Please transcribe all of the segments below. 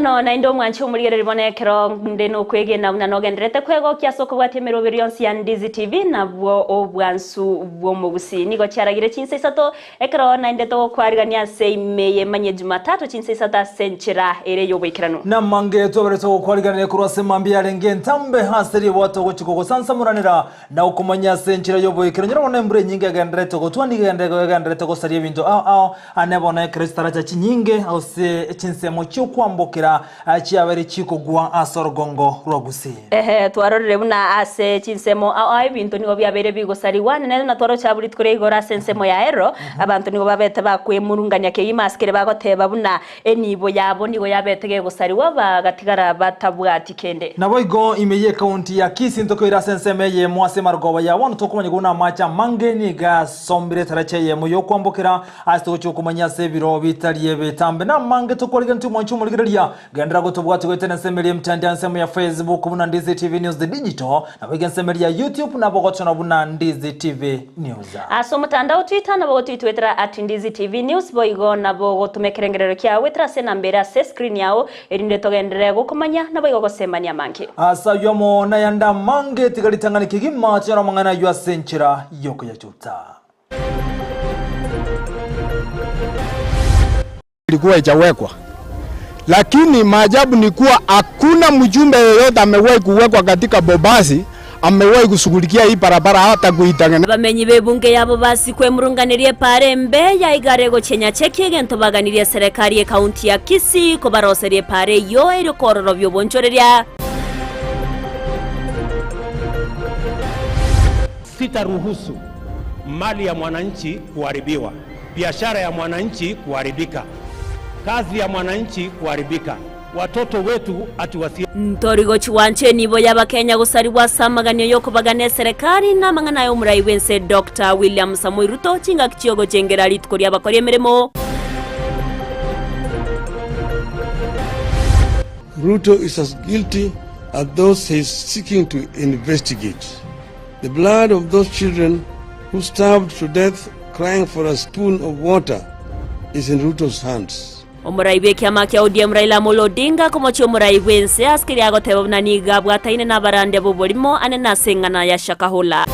mono naende omwanche omorigereria bono ekero nde nokwegena buna nogendererete kwegokia ase okobwatia emeroberi yonsi ya Ndizi TV nabwo obwansu bw'omogusii. Nigo chiaragire chinsa isato ekero naende togokwarigania ase ime y'emanyie Jumatatu chinsa isato ase enchera ere y'oboikeranu. Namange twaberete gokwariganera korwa ase mambia yarenge entambe ase ribwato ogochia kogosansamoranera Na okomanya ase enchera y'oboikeranu nyora bono embura enyinge egendererete gotwa, nigo egendererete gosaria ebinto ao ao, ane bono ekero chitaracha chinyinge gose chinsemo chi'okwambokera chiabeire chikogwa ase orogongo rwa Gusii. Ehe, twarorire buna ase chinsemo ao ao ebinto nigo biabeire bigosarigwa, nene buna twaroche abwo rituko ria igoro ase ensemo ya Ero, abanto nigo babete bakwemurungania kegima ase keria bagoteba buna Enibo yabo nigo yabete gegosarigwa, bagatigara batabwati kende. Naboigo ime y'ekaunti ya Kisii ntokoira ase ensemo eyemo ase emarogoba ya bono tokomanya buna amache amange nigo asombire etaracha eyemo y'okwambokera ase togochia gokomanya ase ebiro bitari ebitambe namange tokwarigeretie omwanchi omorigereria genderera gotobwatia goetera ensemo eria emtandao ensemo ya Facebook buna Ndizi TV News The Digital naboigo ensemo eria ya YouTube nabo ogochora buna Ndizi TV News. Ase omotandao Twitter nabo ogotoitwetera at Ndizi TV News boigo nabo ogotoma ekerengerero kiao goetera ase enamba ere ase escreen yao erinde togenderere gokomanya naboigo gosemania amange. Ase ayio amo nayande amange, tiga ritang'ani kegima tonyore amang'ana ayio ase enchera y'okoyachuta. Ilikuwa haijawekwa, lakini maajabu ni kuwa hakuna mjumbe yeyote amewahi kuwekwa katika Bobasi amewahi kushughulikia hii barabara hata kuitengeneza. Abamenyi b'ebunge yabo basikwe emurunganeria epaara embe ya igare gochia Nyacheki egento baganirie eserekari y'ekaunti ya Kisii kobaroseria epaara eyio erio kororobia obonchoreria. Sitaruhusu mali ya mwananchi kuharibiwa, biashara ya mwananchi kuharibika, kazi ya mwananchi kuharibika, watoto wetu ati wasi. Ntori gochigwancha enibo y'Abakenya gosarigwa ase amaganio y'okobagana eserekari na amang'ana aya omorai bw'ense Doctor William Samoei Ruto chingaki chi'ogochengera rituko ri'abakori emeremo. Ruto is as guilty as those he is seeking to investigate. The blood of those children who starved to death crying for a spoon of water is in Ruto's hands. Omorai bw'ekiama kia ODM Raila Amolo Odinga komochia omorai bw'ense ase keria agoteba buna nigo abwataine nabarandia b'oborimo anene ase eng'ana ya Shakahola.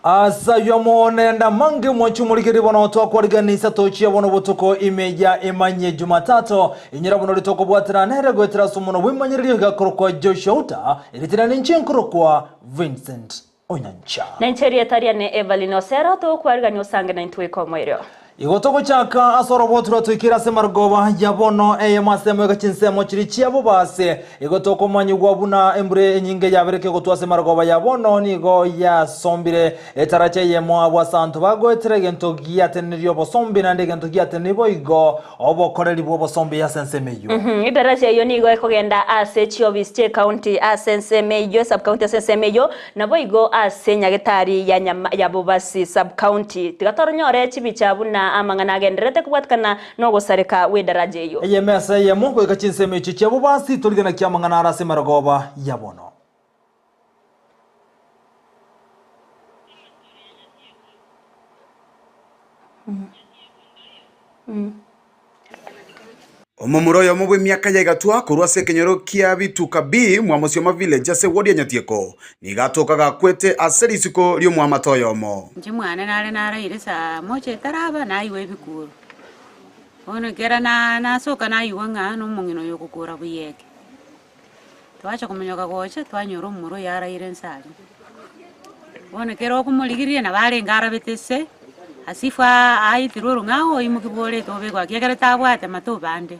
Ase ayio amo naende amange mwanche omorigereria bono twakwariganisa tochia bono botuko ime ya emanyie Jumatatu inyora bono ritokobwatana nere goetera ase omonwa bw'emanyererio iga akorokwa Joshua Uta eritina ninche nkorokwa Vincent Onyancha. Nainche erieta riane Evelyn Osero, togokwarigania osange naintwe goika omoerio. Igo togochaka ase orobotu rwatoikire ase marogoba ya bono, eyemo ase emo ega chinsemo chiria chia bobasi. Igo tokomanyigwa buna embura enyinge yabereke gotwa ase marogoba ya bono nigo yasombire etaracha eyemo abwo ase abanto bagoetera egento giatenenirie obosombi naende egento giatenenirie boigo obokoreri bw'obosombi ase ensemo eyio. Edaracha eyio nigo ekogenda ase chiofisi chi'ecounty ase ensemo eyio, esubcounty ase ensemo eyio, Naboigo ase nyagetari ya nyama ya Bobasi Sub-county, tiga toronyore chibicha buna amang'ana agendererete kobwatikana nogosareka gw'edaraja eyio. Eyemo ase eyemo goika chinsemo echio chia Bobasi, torigie naki amang'ana are ase emarogoba ya bono. Omomura oyomo bw'emiaka ya igatwa korwa ase ekenyoro kia Bituka B mwa Mosioma Village ase ewodi ya Nyatieko nigo atoka gakwete ase risiko ri'omoamate oyomo. Inche mwane nare naraire saa moja etaraba naigwa ebikuro, bono ekero na nasoka naigwa ng'a nomong'ina oyo ogokura buya eke. Twacha komonyoka gocha twanyora omomura oyo araire nse aria. Bono ekero okomorigereria nabo arenge arabete ase, as if aitirwe orong'ao oimokigwe oretwe obekwe aa ekiagera tabwate matobe ande.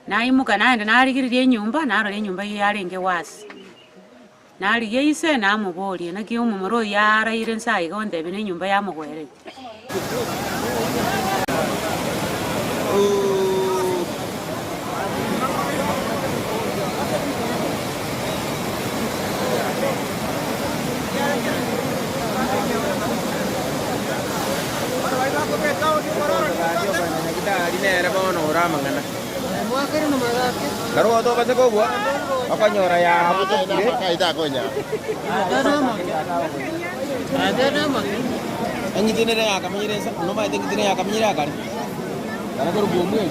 Naimoka naenda narigereria enyomba narora enyomba eywo yarenge wasi. Narigia ise, namoboria, Naki omomura oyio araire nse aiga ontebie nenyomba yamogwerete? Eng'iti nere yakamenyire ense, nomanyete eng'iti nere yakamenyire akare, ekero korokwa omweri.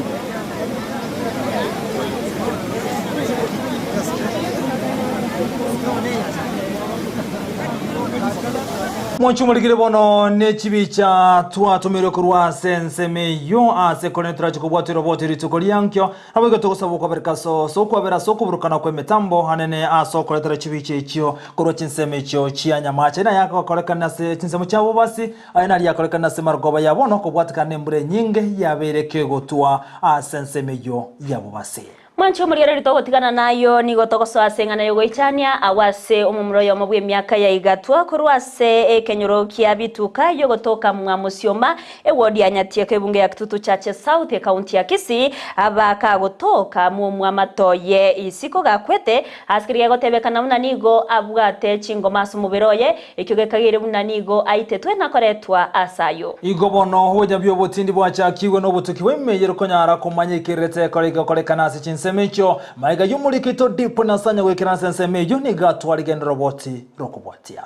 Mwanche omorikire bono ne chibicha twatomirwe korwa ase ensemo eyio ase korende torache kobwata eroboti rituko riankio. Naboigo togosaba okwabereka ase ase okwabera ase okoburukana kw'emetambo anene ase okoretera chibicha echio korwa chinsemo echio chia nyamache. Aye nayakorekana ase chinsemo chia bobasi, aye naria akorekana ase marogoba ya bono kobwatekana nembura enyinge yabeire kegotwa ase ensemo eyio ya bobasi. Mwanche omorigereria togotigana nayio, nigo togosoa ase eng'ana y'ogoichania, agwo ase omomura oyomo bw'emiaka ya igatwa korwa ase ekenyoro kia Bituka y'ogotoka mwa Musioma, Ewodi ya Nyatieko ebunge ya Kitutu Chache South ekaunti ya Kisii, abakagotoka mw'omwamato ye isiko gakwete ase keria gegotebekana buna nigo abwate chingoma ase omobere oye, ekio gekageire buna nigo aitetwe na koretwa ase ayio. Igo bono obonya bw'obotindi bwachakigwe nobotuki bw'emeyero konyara komanya ekererete ekore igokorekana ase chinsemo echio. Magega y'omoriko oito Dipo na Sanya goikera ase ensemo eyio nigo atwarigenire roboti rokobwatia.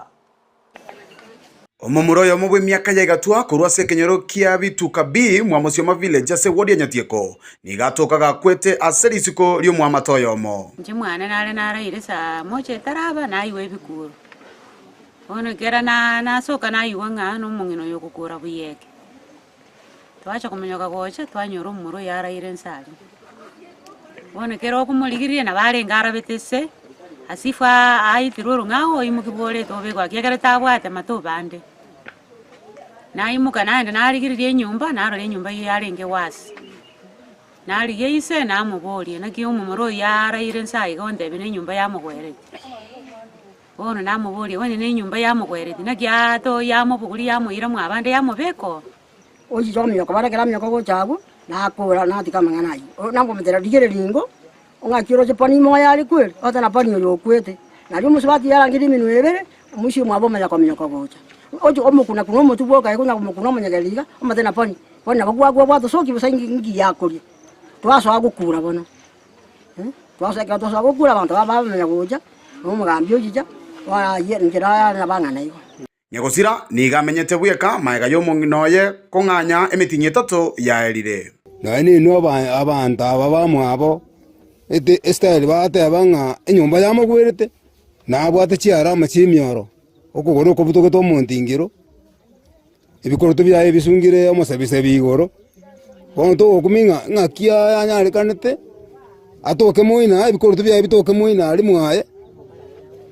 Omomura oyomo bw'emiaka ya igatwa korwa ase ekenyoro kia Bituka B mwa Mosioma Village ase ewodi ya Nyatieko nigo atoka gakwete ase risiko ri'omoamate oyomo. Inche mwane nare naraire saa moja etaraba naigwa ebikuro. Bono ekero na nasoka naigwa ng'a nomong'ina oyo ogokura buya eke. Twacha komonyoka gocha twanyora omomura oyo araire nse aria. Bono ekero okomorigereria nabo arenge arabete ase, as if aitirwe orong'ao oimoki bworete obekwa ekiagera tabwate matobe ande. Naimoka naenda narigereria enyomba narora enyomba eywo yarenge wasi. Narigia ise namoboria, naki omomura oyio araire nse aiga ontebie na enyomba yamogwerete. Bono namoboria, Onye nenyomba yamogwereti, naki aato yamobogoria yamoira mwabande yamobeka oo? Ochiche ominyoka barekere aminyoka gocha agwo, nakora natiga amang'ana ayio. O nakomotebia, Rigereria ingo, ong'aki oroche pani moyo are kweri, ote na pani oyo okwete. Nario omosubati yarangeria emenwa ebere, omoisia omwabo omanya kominyoka gocha. Oche omokuna kuna omotwe bwoka iga onya komokuna omonyegereri iga, omote na pani, bono nabo gwagwa gwatosokia bosa inki inki yakoria. Twasoa gokura bono. Twasoa ekero twasoa gokura abanto aba bamanya gocha, na omogambi ochicha, bono ayio inche naro nabang'ana igo. Nyagosira nigo amenyete bweka magega y'omong'ina oye kong'anya emetienyi etato yaerire. Nonya ninwe abanto aba bamwabo, ete estyle bagateba ng'a enyomba yamogwerete, nabwate chiarama chi'emioro, okogoro okobutogete omontingiro, ebikoroto biaye bisungire omosabisabi igoro, bono togokumia ng'a ng'aki anyarekanete, atoke moino ebikoroto biaye bitoke moino aria mwaye,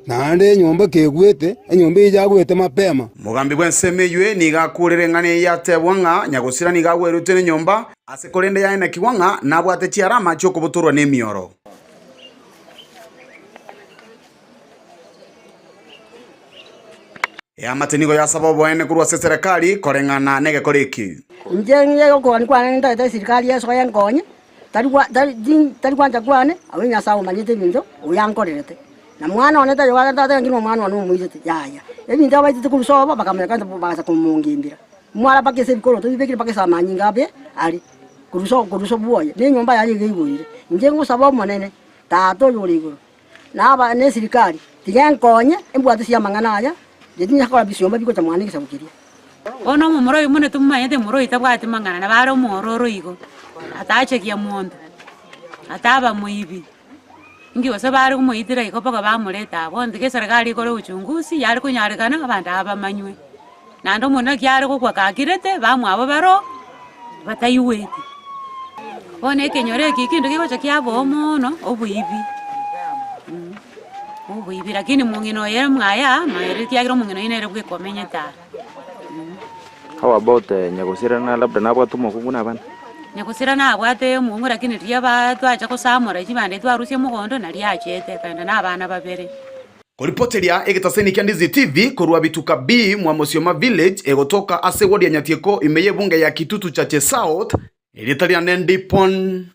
naende enyomba kegwete, enyomba eyio yagwete mapema. Omogambi bw'ensemo eyio nigo akurire eng'ana eyio yatebwa ng'a nyagosira nigo agwerutwe nenyomba, ase korende yaenekigwa ng'a nabwate chiarama chi'okobutorwa nemioro. Eamate nigo yasaba oboene korwa ase eserekari koreng'ana negekora eki. Inche ng'ige gokwania kwane nintagete esirikari esoe enkonye, tari gwa tari tin tari gwancha kwane, abwo Nyasae omanyete ebinto oyo ankorerete. Na mwana one taiyo gaki ntatebe ng'a nomwana one omoitete, yaya. Ebinto abaitete korwa sobo bakamanya kwanza bagacha komongimbera. Mwara mpaka ase ebikoroto bibekire mpaka ase amanyinga abe are, korwa sobo korwa sobo oye, na enyomba yaye iga eigoire. Inche ngosaba Omonene, Tata oyore igoro, Na aba nesirikari, tiga enkonye embwatisi y'amang'ana aya, inche tinyakora bisiomba bigocha mwane egesaku keria. Bono omomura oyo buna tomomanyete momura oyo tabwati mang'ana, nabo are omwororo igo, atachekia monto, ataba moibi, inki gose bare komoitera igo mpaka bamoreta abwo, bono tiga eserekari ekore uchunguzi, yare konyarekana abanto aba bamanywe. Naende omonto naki are gokwa gakirete, bamwabo baroo, bataigweti. Bono ekenyoro eke ekento kegocha kiaba oo mono, oboibi oboibi lakini mong'ina oyo ere mwaye aa, maere ekiagera omong'ina oyio nere bweka omenyete aa. How about nyagosira na labda nabwate omokungu na abana? Nyagosira nabwate omokungu lakini riria ba twacha gosamora chibando echi twarusia mogondo naria achete akaenda na abana babere. Koripoteria egetaseni kia Ndizi TV korwa Bituka B mwa Mosioma Village egotoka ase ward ya Nyatieko ime y'ebunge ya Kitutu Chache South, erieta riane Ndipon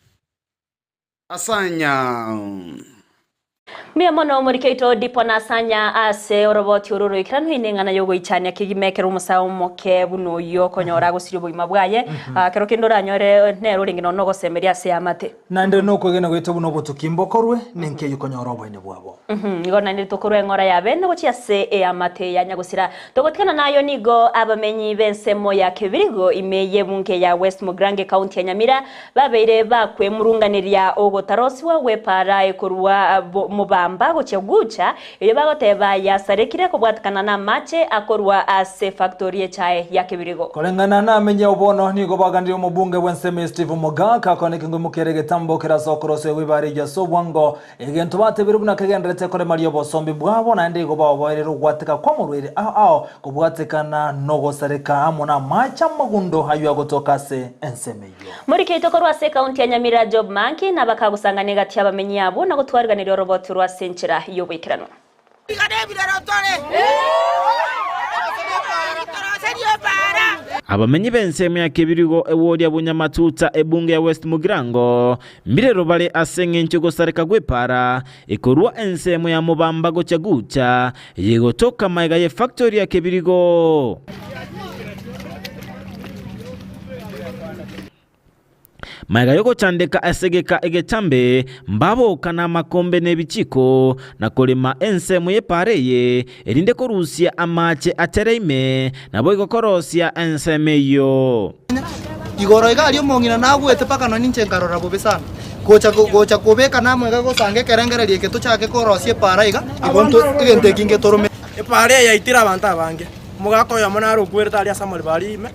Asanya. Mbuya mono omoriki oito Dipo Nasanya ase oroboti oro oroikeranu ine eng'ana y'ogoichania kegima ekero omosae omoke buna oyio okonyora agosiria obogima bwaye. Kero kende oranyore nere orenge nonya nogosemeria ase eamate. Naende nokwegena gwaito buna obotuki mbokorwe, ninki eyio konyora oboene bwabo? Igo naende tokorua eng'ora ya bene gochia ase eamate ya nyagosira. Togotigana nayo nigo abamenyi b'ensemo ya Kebirigo ime y'ebunge ya West Mugirango ekaunti ya Nyamira Babeire bakwemurunganeria ogotarosiwa gw'epaara ekorua mobamba gochia Gucha, eyio bagoteba yasarekire kobwatekana namache akorua ase efactori y'echae ya Kebirigo. Koreng'ana namenye obono nigo baganirie omobunge bw'ensemo eye Steve Mogaka akoneke ngoimokeria egetambo kerase okorosia gw'ebaara eyio ase obwango, egento batebire buna kegenderete koremaria obosombi bwabo naende igo baoboerire ogwateka kw'amorwaire ao ao kobwatekana nogosareka amo namache amagundo ayio agotoka ase ensemo eyio. Morikeito korwa ase ekaunti ya Nyamira Job Manki nabakagosangana egati y'abamenyi abwo na gotwariganeria oroboti rwa ase enchera y'oboikeranu. Abamenyi b'ensemo ya Kebirigo eworia Bunyamatuta ebunge ya West Mugirango mbirero bare ase eng'encho gosareka gw'epaara ekorwa ensemo ya Mobamba gochia Gucha eyegotoka magega y'efactory ya Kebirigo. Magega y'ogochandeka ase egeka egetambe, mbaboka namakombe na ebichiko, na korema ensemo y'epaara eye, erinde korusia amache atere ime, naboigo korosia ensemo eyio. Igoro iga aria omong'ina nagwete mpaka nonya inche nkarora bobe sana. Gocha gocha kobeka namo iga gosanga ekerengererio eke tochake korosia epaara iga, igo nto egento eki ngetorome. Epaara eye yaitire abanto abange. Omogaka oyomo nare okwerete aria ase amariba aria ime,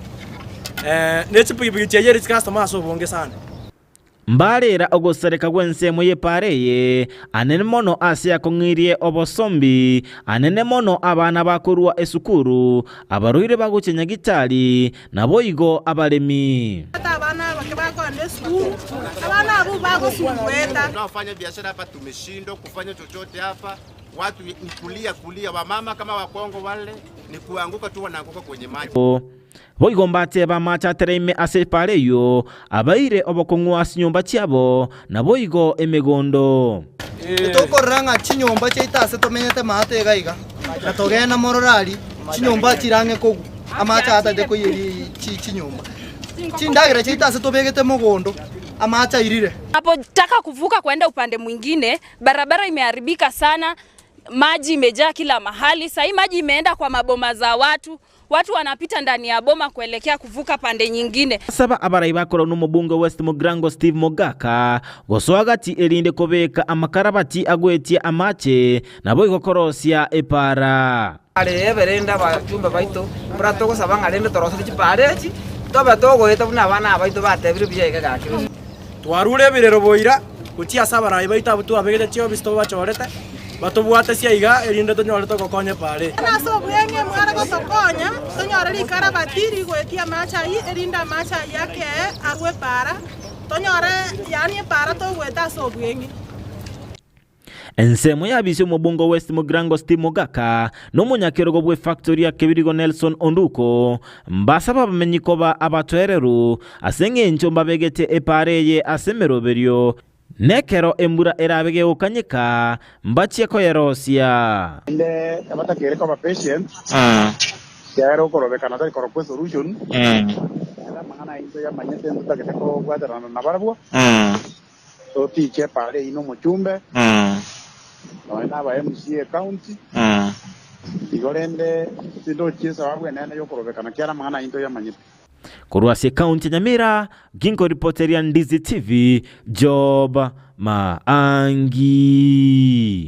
ne chipigipigi chiaye chikasoma ase obonge sana. Mbarera ogosareka gw'ensemo y'epaara eye, anene mono ase akong'irie obosombi, anene mono abana bakorua esukuru, abarwaire bagochia nyagitari, naboigo abaremi. Abana abake bakoenda esukuru, abana abwo bagosungueta. Tunaofanya biashara hapa tumeshindwa kufanya chochote hapa, watu ni kulia kulia, wamama kama wakongo wale ni kuanguka tu wanaanguka kwenye maji. Boigo mbateba amache atere ime ase epaara eyio, abaire obokong'u ase chinyomba chiabo, naboigo emegondo. Titokorora ng'a chinyomba chiaito ase tomenyete maate iga iga, na togenda morore aria, chinyomba chire ang'e kogwa, amache aya atagete koiyeria chinyomba. Chindagera chiaito ase tobegete mogondo, amache airire. Napotaka kuvuka kwenda upande mwingine, barabara imeharibika sana, maji imejaa kila mahali. Sahii maji imeenda kwa maboma za watu, watu wanapita ndani ya boma kuelekea kuvuka pande nyingine. Saba abarai bakorwa nomobunge West Mugirango Steve Mogaka gosoa gati erinde kobeka amakarabati agwetie amache naboigo korosia epaara. Arebe rende abachumba baito, buna togosaba ng'a rende toroserie chipaara echi, tobe togoeta buna abana aba baito batebire buya iga gaki. Twarure ebirero boira gochia ase abarai baito abwo twabegete chiofisi tobachorete, batobwatesie aiga, erinde tonyore togokonya epaara eye. Ase obweng'e mware gotokonya tonyore rikarabati rigoetia amache ayio, erinde amache ayio akee arwe epaara, tonyore yaani epaara togoeta ase obweng'e. Ensemo y'abisi omobunge o West Mugirango Steve Mogaka na omonyakerogo bw'efactory ya Kebirigo Nelson Onduko mbasaba abamenyi koba abatoereru ase eng'encho mbabegete epaara eye ase emeroberio nekero embura erabe gegokanyeka mbachie koyerosia. Naende abatakere koba patient, ekiagera okorobekana tari korokwa esolution, naende amang'ana aye ntoyamanyete ntotagete kobwaterana nabarabwo. Totiche epaara eyio nomochumbe, nonya naba MCA county, igo rende tindochi esababu enene yokorobekana kiara amang'ana ayio ntoyamanyete. Korwa ase ekaunti ya Nyamira, ginkoripoteria Ndizi TV, Job Maangi.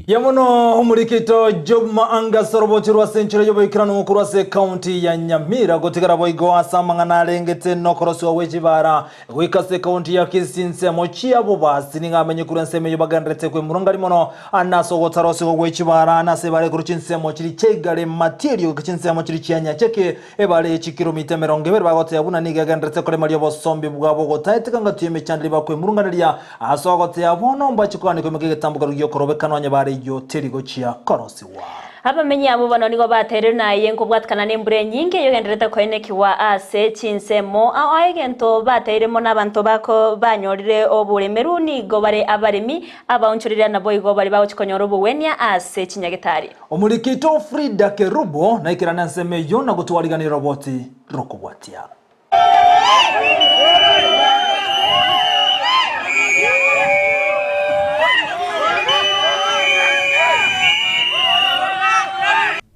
Ye mono omorikito Job Maanga ase orobochi rw'ase enchera y'oboikeranu korwa ase ekaunti ya Nyamira gotigara boigo ase amang'ana arengete nokorosiwa gwe chibara Goika ase ekaunti ya Kisii ensemo chi'abobasi nigo amenye korwa ensemo eyio bagendererete kwemurungania mono ande ase ogotarosigwa gwe chibara na ase ebare korwa chinsemo chiria chiaigare Matieri goika chinsemo chiria chia Nyacheke ebare ye chikiromita 20 bagoteba buna nigo egendererete koremaria obosombi bwabo gotaeteka ngati y'emechanderi bakwemurunganeria ase ogoteba bono mbache koganekerwa egetambo keria gi'okorobekana onye bare eyio teri gochia korosigwa. Abamenyi abwo bono nigo bateirwe naye nkobwatikana nembura enyinge eyogendererete koenekigwa ase chinsemo. Ao egento bateire mono abanto bako banyorire oboremeru nigo bare abaremi, abaonchoreria naboigo baria bagochia konyora obogwenia ase chinyagetari. Omoriki oito Frida Kerubo naikerane ensemo eyio na gotwariganera roboti rokobwatia.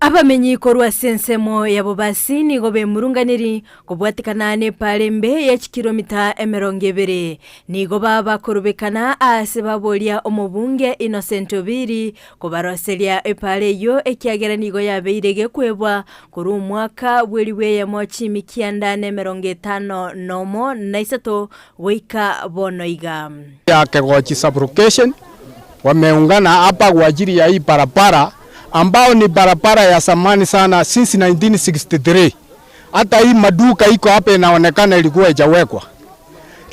Abamenyi korwa ase ensemo ya Bobasi nigo bemurunganiri kobwatikana nepaara embe ye chikiromita 20. Nigo babakorobekana aase baboria omobunge Innocent Obiri kobaroseria epaara eyio ekiagera nigo yabeire gekwebwa Korwa omwaka bw'elifu eyemo chiimi kianda na 51 na isato goika bono iga. Ya Kegochi Sub-location wameungana hapa kwa ajili ya hii barabara ambao ni barabara ya zamani sana since 1963. Hata hii maduka iko hapa inaonekana ilikuwa haijawekwa.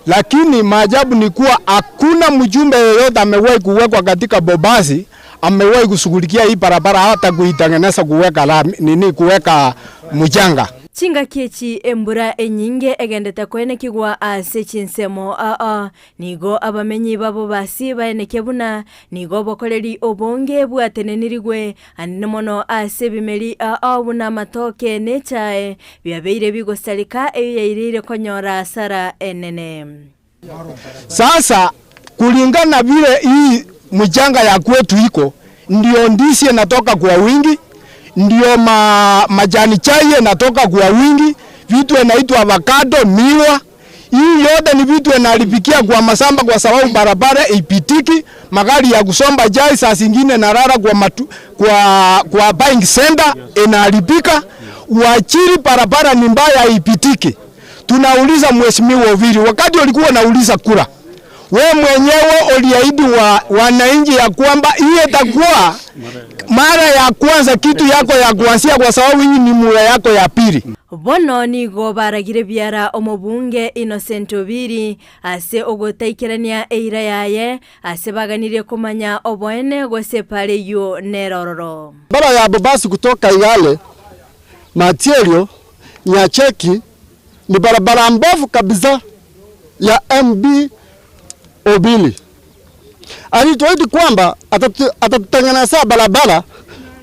Lakini maajabu ni kuwa hakuna mjumbe yeyote amewahi kuwekwa katika Bobasi amewahi kushughulikia hii barabara hata kuitengeneza kuweka lami, nini kuweka mchanga. Chingaki echi embura enyinge egendete koenekigwa ase chinsemo aa, nigo abamenyi ba Bobasi baenekia buna nigo obokoreri obonge bwatenenirigwe anene mono ase ebimeri aa buna amatoke ne echae biabeire bigosareka eyio yaireire konyora asara enene. Sasa kulingana vile hii mchanga ya kwetu iko, ndio ndizi inatoka kwa wingi, ndio ma, majani chai inatoka kwa wingi, vitu inaitwa avocado, miwa. Hii yote ni vitu inaharibikia kwa masamba kwa sababu barabara ipitiki, magari ya kusomba chai saa zingine narara kwa, matu, kwa, kwa buying center inaharibika. Uachiri barabara ni mbaya ipitiki. Tunauliza Mheshimiwa Oviri, wakati ulikuwa unauliza kura, we mwenyewe uliahidi wa, wananchi ya kwamba hii itakuwa mara ya kwanza kitu yako ya kuanzia, kwa sababu hii ni mura yako ya pili. Bono nigo baragire biara omobunge Innocent Obiri ase ogotaikerania eira yaye ase baganirie komanya oboene gose epara eyio nerororo. Barabara ya Bobasi kutoka Igale, Matierio, Nyacheki ni barabara mbovu kabisa ya MB Obili. Alituahidi kwamba atatutengenezea barabara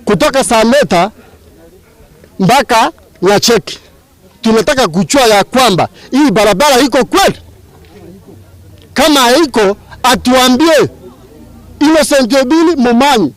kutoka Sameta mpaka Nyacheki. Tunataka kujua ya kwamba hii barabara iko kweli. Kama haiko atuambie. Innocent Obili Mumanyi.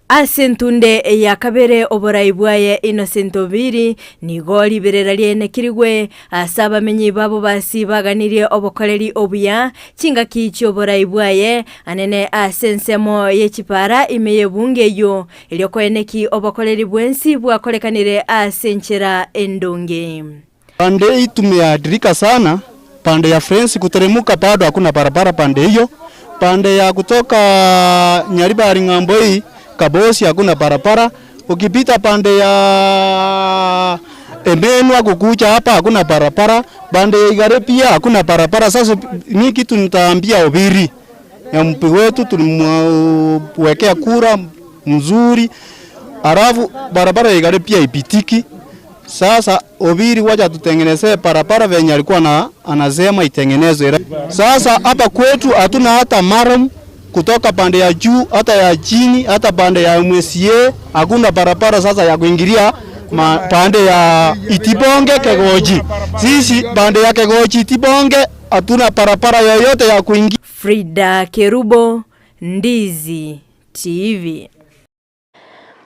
Ase entunde ya kabere oborai bwaye Innocent Obiri nigo riberera riaenekirigwe ase abamenyi babo basi baganirie obokoreri obuya chingaki chi'oborai bwaye anene ase ensemo ye chipara ime y'ebunge eyio erio koeneki obokoreri bwensi bwakorekanire ase enchera endonge. Pande hii tumeathirika sana, pande ya Friends kuteremuka bado hakuna barabara pande hiyo. Pande ya kutoka Nyaribari ng'ambo hii Kabosi hakuna barabara. Ukipita pande ya Emenwa kukuja hapa hakuna barabara. Pande ya Igare pia hakuna barabara. Sasa mi kitu nitaambia Obiri ya mpi wetu tulimwekea kura mzuri, alafu barabara ya Igare pia ipitiki. Sasa Obiri wacha tutengenezee barabara venye alikuwa na anasema itengenezwe. Sasa hapa kwetu hatuna hata maram kutoka pande ya juu hata ya chini hata pande ya MCA hakuna barabara sasa ya kuingilia ma, pande ya Itibonge Kegoji. Sisi pande ya Kegoji Itibonge hatuna barabara yoyote ya kuingia. Frida Kerubo, Ndizi TV.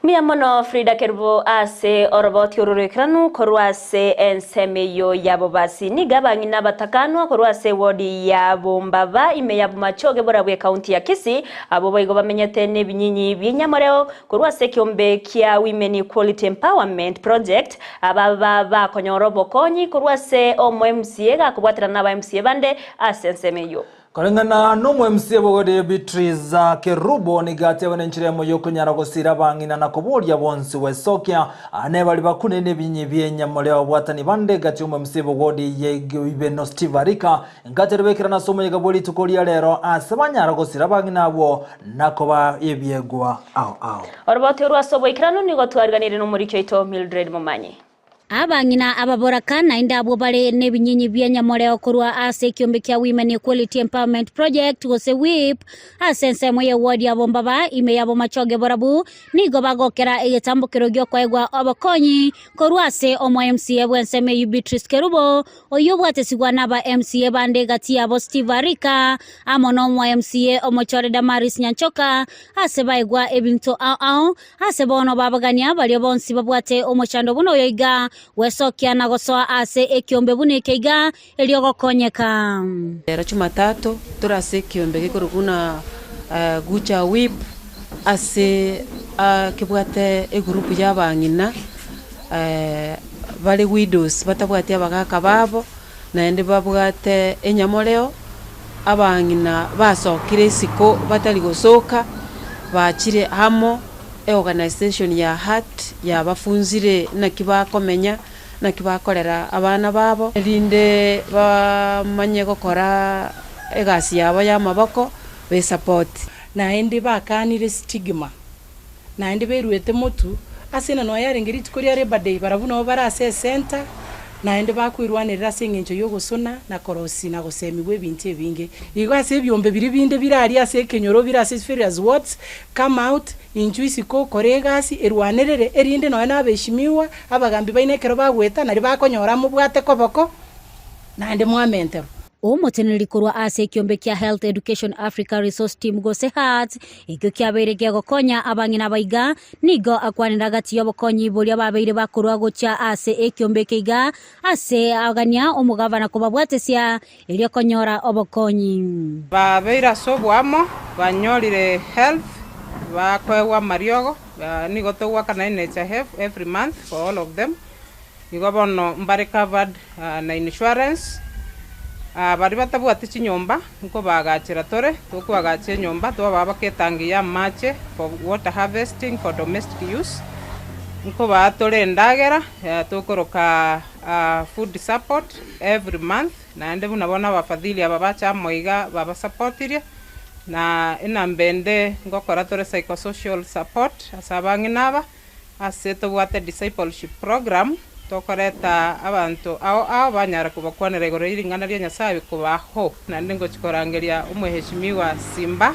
Mbuya mono Frida Kerubo ase oroboti oro roikeranu korwa ase ensemo eyio ya Bobasi. Nigo abang'ina abatakanwa korwa ase ewodi ya Bombaba ime ya Bomachoge borabwo ekaunti ya Kisii abwo boigo bamenyete nebinyinyi bi'enyamoreo korwa ase ekiombe kia Women Equality Empowerment Project ababa bakonyora obokonyi korwa ase omo MCA gakobwaterana na aba MCA bande ase ensemo eyio. Koreng'ana n'omo MC bogori Beatrice Kerubo nigo ateba nenchera emo yokonyara gosira abang'ina na koboria bonsi gwesokia ane bari bakune nebinyi bienyamore ababwatani bande gati omo MC bogodi ye Ibeno Steve Arika ngateri bekerana ase omoyega bwe rituko ria rero ase banyara gosira abang'ina abwo nakoba ebiegwa ao ao. Orobote orwa ase oboikeranu nigo twariganire n'omoriki oito Mildred Momanyi. Abang'ina ababoraka naende abwo bare nebinyinyi bia nyamoreo korwa ase ekiombe kia Women Equality Empowerment Project gose WEEP ase ensemo ye ward ya Bombaba ime ya Bomachoge Borabu nigo bagokera egetambokero giokoegwa obokonyi korwa ase omo MCA bw'ensemo eyio Beatrice Kerubo oyio obwatesigwa naba MCA bande gati yabo Steve Arika amo nomo MCA omochore Damaris Nyanchoka ase baegwa ebinto ao ao Ase bono babagania baria bonsi babwate omochando buna oyo iga, gwesokia na gosoa ase ekiombe buna eke iga, erio gokonyeka. Rero Jumatatu tore ase ekiombe gekorokwa buna Gucha Whip ase kebwate egroup ya abang'ina bare widows batabwati abagaka babo, naende babwate enyamoreo, abang'ina basokire isiko batari gosoka, bachire amo, eorganisation ya heart yabafunzire naki bakomenya, naki bakorera abana babo, erinde bamanye gokora egasi yabo ya amaboko, besupport. Naende bakanire stigma, naende beruete motu, ase na nonya yarenge rituko ria Labour Day, barabwo nabo bare ase ecentre, naende bakoirwanerera ase eng'encho y'ogosona na korosia na gosemigwa ebinto ebinge. Igo ase ebiombe biria binde bire aria ase ekenyoro bire ase various wards, come out, inchuo isiko kora egasi, erwanerere, erinde nonya na abeshimiwa, abagambi baino ekero bagoeta naria bakonyora mobwate koboko, naende mwamenterwa. Omoteneneri korwa ase ekiombe kia Health Education Africa Resource Team gose HEART, ekio kiabeire gegokonya abang'ina aba iga, nigo akwanera gati y'obokonyi boria babeire bakorwa gochia ase ekiombe eke iga ase agania omogavana kobabwatesia erio konyora obokonyi. Babeire ase oboamo, banyorire health, bakoegwa amariogo, nigo togoakana NHIF every month for all of them. Igo bono mbare covered na insurance. Baria batabwati chinyomba nkobaagachera tore, tokoagacha enyomba twabaa baka etangi ya amache for water harvesting for domestic use, nkobaa tore endagera tokoroka food support every month, naende buna bono abafadhili aba bacha amo iga babasapotirie, na enamba ende ngokora tore psychosocial support ase abang'ina aba. Ase tobwate discipleship program, tokoreta abanto ao ao banyare kobakwanera igoro ye ring'ana ria Nyasae kobaa hope. Naende ngochia korangeria omweheshimiwa Simba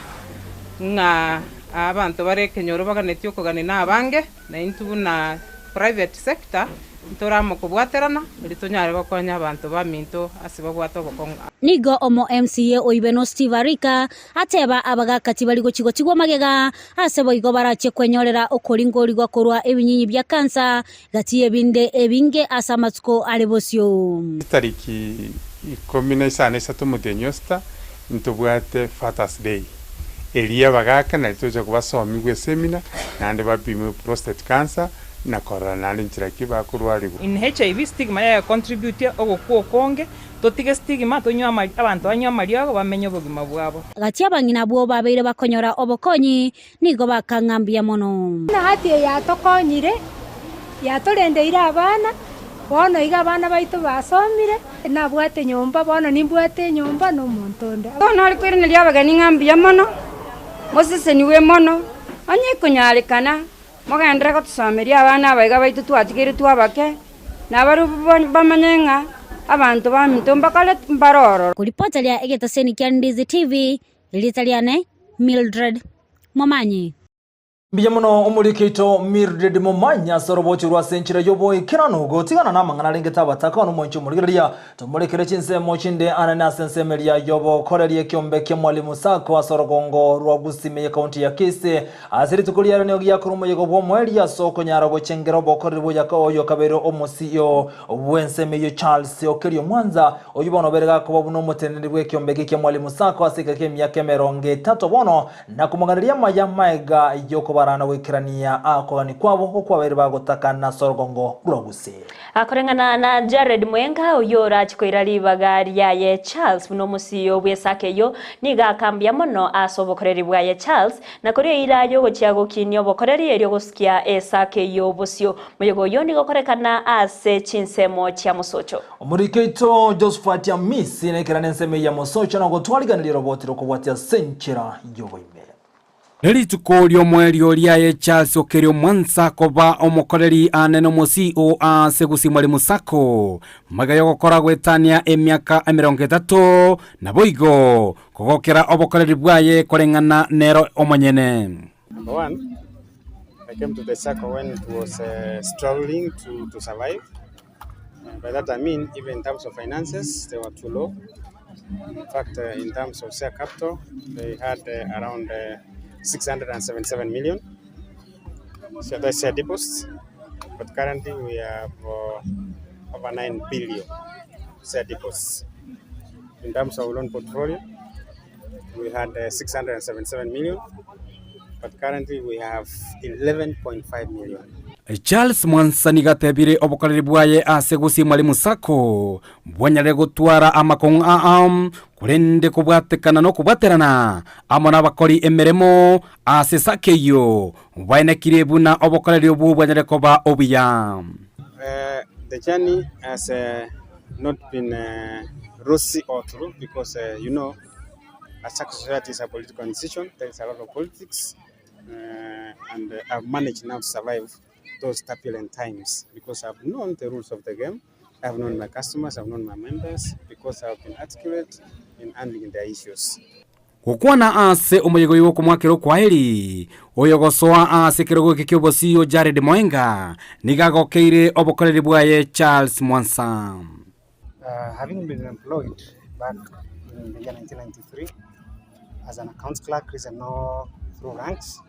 ng'a abanto bare ekenyoro baganetie okogania na abange, na intwe buna private sector ntore amo kobwaterana erio tonyare gokonya abanto baminto ase babwate obokong'u. Nigo omo MCA oibenwa Steve Arika Ateba abagaaka tibari gochi-gotigwa magega, ase boigo barachie kwenyorera okoringorigwa korwa ebinyinyi bia kansa, gati y'ebinde ebinge ase amatuko are bosio. Chitariki 13 omotienyi o sita ntobwate Fathers Day, eria abagaka nari tocha kobasomigwa esemina naende bapimwe prostate cancer na korora naende nchera ki bakorwarigwa. In HIV stigma yaye contributie ogokwa okonge Totige stigma, tonywe amari, abanto banywe amariogo bamenye obogima bwabo. Gati abang'ina abwo babeire bakonyora obokonyi, nigo bakang'a mbuya mono. Buna hati eye yatokonyire, yatorendeire abana, bono iga abana baito basomire. Nabwate nyomba, bono nimbwate enyomba na omonto onde. Bono ore koiraneria abageni ng'a mbuya mono, mosesenigwe mono, onye ekonyarekana Mogenderere gotosomeria abana abaiga baito twatigeretwe abake, na barabwo bamanye ng'a abanto baminto mbakore mbare ororo. Koripota ria egetaseni kia Ndizi TV, erieta riane Mildred Momanyi. Mbuya mono omoriki oito Mildred Momanyi ase orobochi rwa ase enchera y'oboikeranu gotigana namang'ana arengete abataka nomonche omorigereria Tomorekere chinsemo chinde anene ase ensemo eria y'obokoreri ekiombe kia Mwalimu Sacco ase orogongo rwa Gusii ime y'ekaunti ya Kisii. Ase rituko riaye nigo giakora omoyega bw'omoerio ase okonyara gochengera obokoreri bw'oyaka oyo okabeire omosio bw'ensemo eyio Charles Okerio Mwanza, oyio bono obeire gakoba buna omoteneneri bw'ekiombe eke kia Mwalimu Sacco ase ekero ki'emiaka emerongo etato bono na komoganeria amaya maega y'okoba. kobarana goikerania akogani kwabo okwabaire bagotaka nase orogongo rwa Gusii. Akoreng'ana na Jared Mwenga, oyio orache koira ribaga riaye Charles buna omosio bw'esaka eyio, nigo akambia mono ase obokoreri bwaye Charles, na koria eira y'ogochia gokinia obokoreri erio gosukia esaka eyio bosio. Moyega oyio nigo okorekana ase chinsemo chia mosocho. Omoriki oito Josephat Amisi naikerane ensemo eye ya mosocho na gotwariganeria oroboti rokobwatia ase enchera y'oboime. Rituko ri'omoerio riaye Charles Okerio Mwansa koba omokoreri anene omo-CEO ase Gusii Mwalimu Sacco, magega y'ogokora goetania emiaka emerongo etato, naboigo kogokera obokoreri bwaye koreng'ana nero omonyene. Number one, I came to the Sacco when it was uh, struggling to, to survive. Uh, by that I mean, even in terms of finances, they were too low. In fact, uh, in terms of share capital, they had uh, around uh, 677 million share, that's share deposits. But currently, we have uh, over 9 billion share deposits. In terms of loan portfolio, we had uh, 677 million, but currently we have 11.5 million. Charles Mwansa nigo atebire obokoreri bwaye ase Gusii Mwalimu Sacco bwanyarire gotwara amakong'u aa korende kobwatekana na okobwaterana amo nabakori emeremo ase Sacco eyio baenekirie buna obokoreri obwo bwanyarire koba obuya. Uh, the journey has uh, not been uh, rosy all through because uh, you know a Sacco society is a political institution. There is a lot of politics, uh, and uh, I've managed now to survive those turbulent times because I've known the rules of the game. I've known my customers, I've known my members because I've been articulate in handling their issues. Gokwana ase omoyega oyio bw'okomoakera okwaheri, oyogosoa ase ekerogo eke ki'obosio Jared Moenga nigo agokeire obokoreri bwaye Charles Mwansa. Uh, having been employed back in the year 1993 as an accounts clerk, risen all through ranks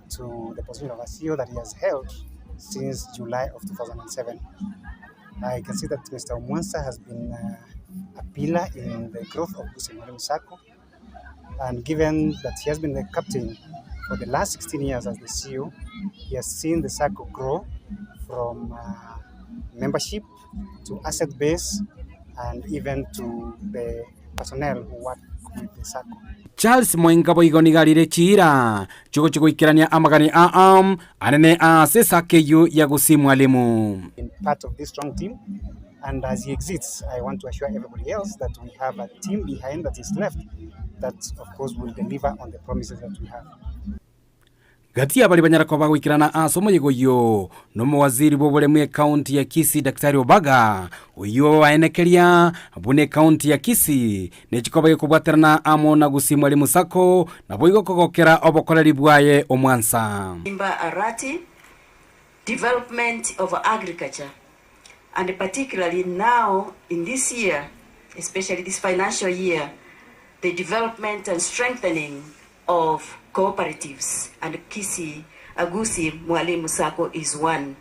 to the position of a CEO that he has held since July of 2007. I can see that Mr. Omwansa has been uh, a pillar in the growth of Gusii Mwalimu Sacco, and given that he has been the captain for the last 16 years as the CEO, he has seen the Sacco grow from uh, membership to asset base and even to the personnel who work with the Sacco. Charles Moenga boigo nigo arire chiira chi'ogochia goikerania amagani aa anene ase esaka eyio ya Gusii Mwalimu. been part of this strong team. And as he exits, I want to assure everybody else that we have a team behind that is left that, of course, will deliver on the promises that we have. Gati y'abaria banyara koba goikerana ase omoyega oyio nomowaziri bw'oboremi ekaunti ya Kisii Daktari Obaga, oyio oaenekeria buna ekaunti ya Kisii nechikoba gekobwaterana amo na Gusii Mwalimu Sacco naboigo kogokera obokoreri bwaye omwansa. Simba Arati, development of agriculture and particularly now in this year, especially this financial year, the development and strengthening of cooperatives and Kisii Gusii Mwalimu Sacco is one.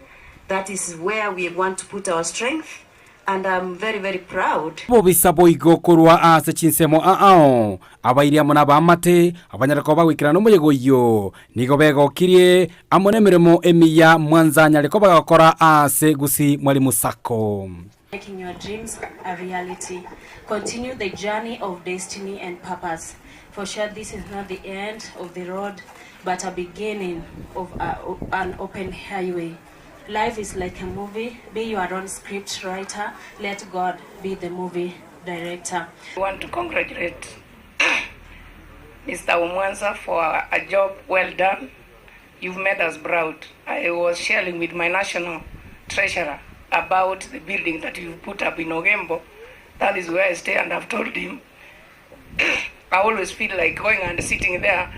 That is where we want to put our strength and I'm very, very proud. Bobisa boigo korwa ase chinsemo aao, abairi amo nabaamate, abanyare koba goikerana nomoyega oyio, nigo begokirie amo nemeremo emiya mwansa anyare koba gakora ase Gusii Mwalimu Sacco. Making your dreams a reality. Continue the journey of destiny and purpose. For sure, this is not the end of the road, but a beginning of a, an open highway. Life is like a movie. Be your own script writer. Let God be the movie director. I want to congratulate Mr. Omwansa for a job well done. You've made us proud. I was sharing with my national treasurer about the building that you've put up in Ogembo. That is where I stay, and I've told him I always feel like going and sitting there,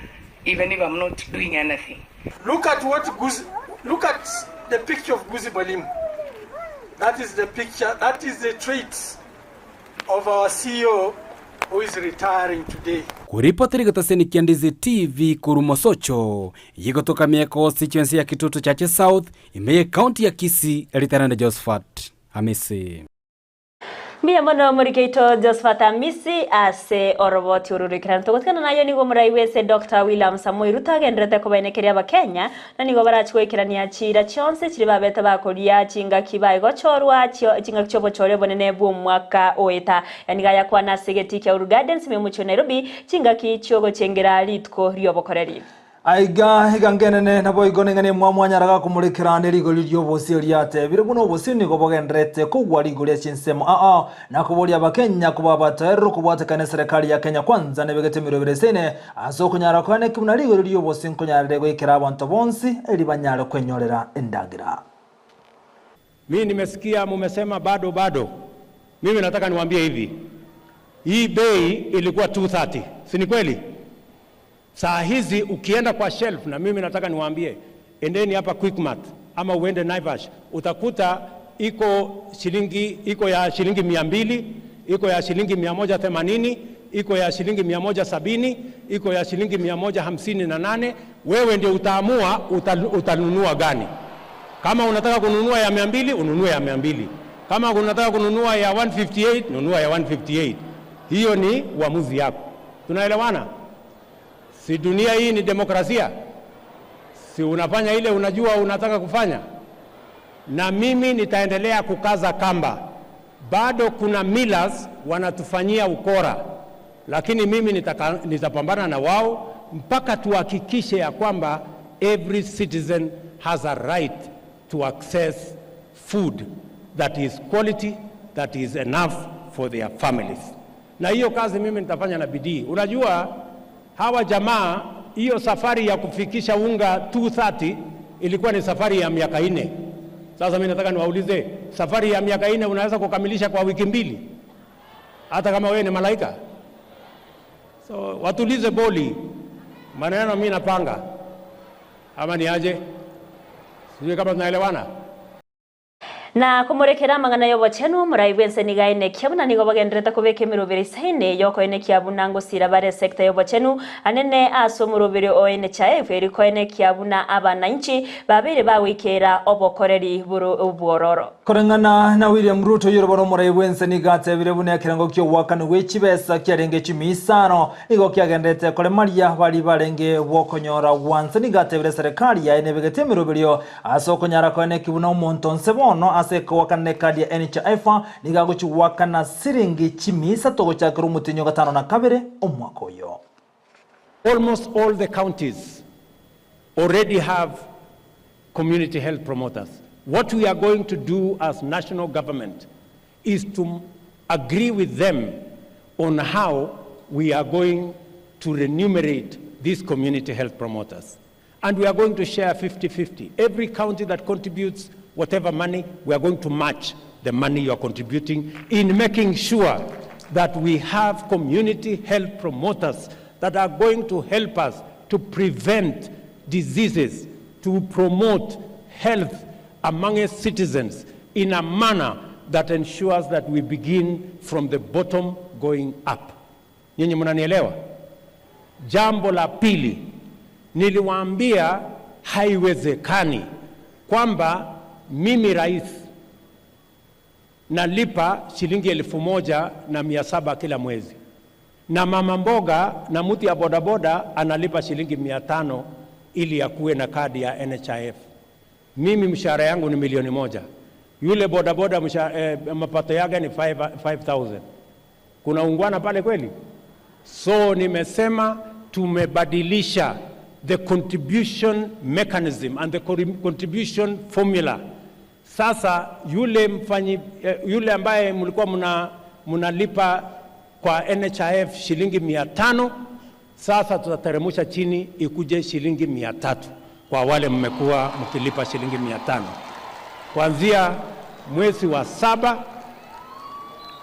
even if I'm not doing anything. Look at what Gusii, look at the picture of Gusii Mwalimu. That is the picture, that is the traits of our CEO who is retiring today. Koripoteri getaseni kia Ndizi TV korwa Mosocho, yigotoka constituency ya Kitutu Chache South, ime ye county ya Kisii, Lieutenant Josephat Hamisi. Mbuya mono morikeito Josphat Amisi ase oroboti oro roikeranu. Togotigana naye nigo omorai bw'ense Doctor William Samoei Ruto agendererete kobaenekeria Abakenya na nigo barachi goikerania chiira chionsi chiria babete bakoria chingaki baye gochorwa chingaki chi'obochori obonene bw'omwaka oeta. Aya nigo ayakwana ase egetii kia Uhuru Gardens ime omochie o Nairobi chingaki chiogochengera rituko ri'obokoreri. Aiga iga ngenene, naboigo ning'ana emwamwanyara gakomorekera ne rigori ri'obosio riatebire buna obosio nigo bogendererete kogwa rigori ase chinsemo ao, na koboria Abakenya koba abatoereru kobwatekana eserekari ya Kenya Kwanza nebegete emeroberi eseine ase okonyara koeneki buna rigori ri'obosio nkonyarire goikera abanto bonsi eri banyare kwenyorera endagera. Mimi nimesikia mumesema bado bado. Mimi nataka niwaambie hivi, hii bei ilikuwa 230, si ni kweli? Saa hizi ukienda kwa shelf, na mimi nataka niwaambie, endeni hapa Quickmart ama uende Naivas, utakuta iko shilingi, iko ya shilingi 200, iko ya shilingi 180, iko ya shilingi 170, iko ya shilingi 158. Wewe ndio utaamua utanunua gani. Kama unataka kununua ya 200, ununue ya 200. Kama unataka kununua ya 158, nunua ya 158. Hiyo ni uamuzi yako. Tunaelewana? Si dunia hii ni demokrasia? Si unafanya ile unajua unataka kufanya? Na mimi nitaendelea kukaza kamba. Bado kuna millers wanatufanyia ukora, lakini mimi nitapambana na wao mpaka tuhakikishe ya kwamba every citizen has a right to access food that is quality, that is enough for their families. Na hiyo kazi mimi nitafanya na bidii. Unajua hawa jamaa, hiyo safari ya kufikisha unga 230 ilikuwa ni safari ya miaka 4. Sasa mimi nataka niwaulize, safari ya miaka 4 unaweza kukamilisha kwa wiki 2? Hata kama wewe ni malaika? So watulize boli, maneno mimi napanga, ama ni aje? Sijui kama tunaelewana. Na komorekera amang'ana y'obochenu morai bw'ense nigo aenekia buna nigo bagenderete kobeka emerobere isaine y'okoenekia buna ngosira bare sector y'obochenu anene ase omorobere o NHIF eri koenekia buna abananchi babeire bagoikera obokoreri boro obwororo. Koreng'ana na William Ruto oyore bono omorai bw'ense nigo atebire buna ekerengo ki'ogoakanwa gwe chibesa kiarenge chimi isano nigo kiagenderete koremaria baria barenge bw'okonyora gwansa nigo atebire serikali yaye nebegete emeroberio Ase okonyara koeneki buna omonto onse bono ase goakana ekadi ya NHIF nigo agochia goakana siringi chimia isato gochakera omotienyi o gatano na kabere omwaka oyo. Almost all the counties already have community health promoters. What we are going to do as national government is to agree with them on how we are going to remunerate these community health promoters. And we are going to share 50-50. Every county that contributes whatever money, we are going to match the money you are contributing in making sure that we have community health promoters that are going to help us to prevent diseases, to promote health among citizens in a manner that ensures that we begin from the bottom going up. Nyinyi mnanielewa? Jambo la pili, niliwaambia haiwezekani kwamba mimi rais nalipa shilingi 1,700 kila mwezi na mama mboga na mtu ya bodaboda analipa shilingi 500 ili akuwe na kadi ya NHIF. Mimi mshahara yangu ni milioni 1, yule bodaboda mapato yake ni 5,000. Kuna ungwana pale kweli? So nimesema tumebadilisha the contribution mechanism and the contribution formula. Sasa yule ambaye mlikuwa mnalipa kwa NHIF shilingi 500, sasa tutateremsha chini ikuje shilingi 300 kwa wale mmekuwa mkilipa shilingi 500. Kuanzia mwezi wa 7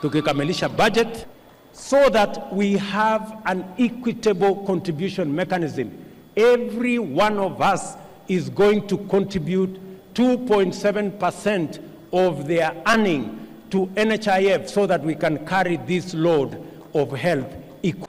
tukikamilisha budget, so that we have an equitable contribution mechanism. Every one of us is going to contribute 2.7% of their earning to NHIF so that we can carry this load of health equally.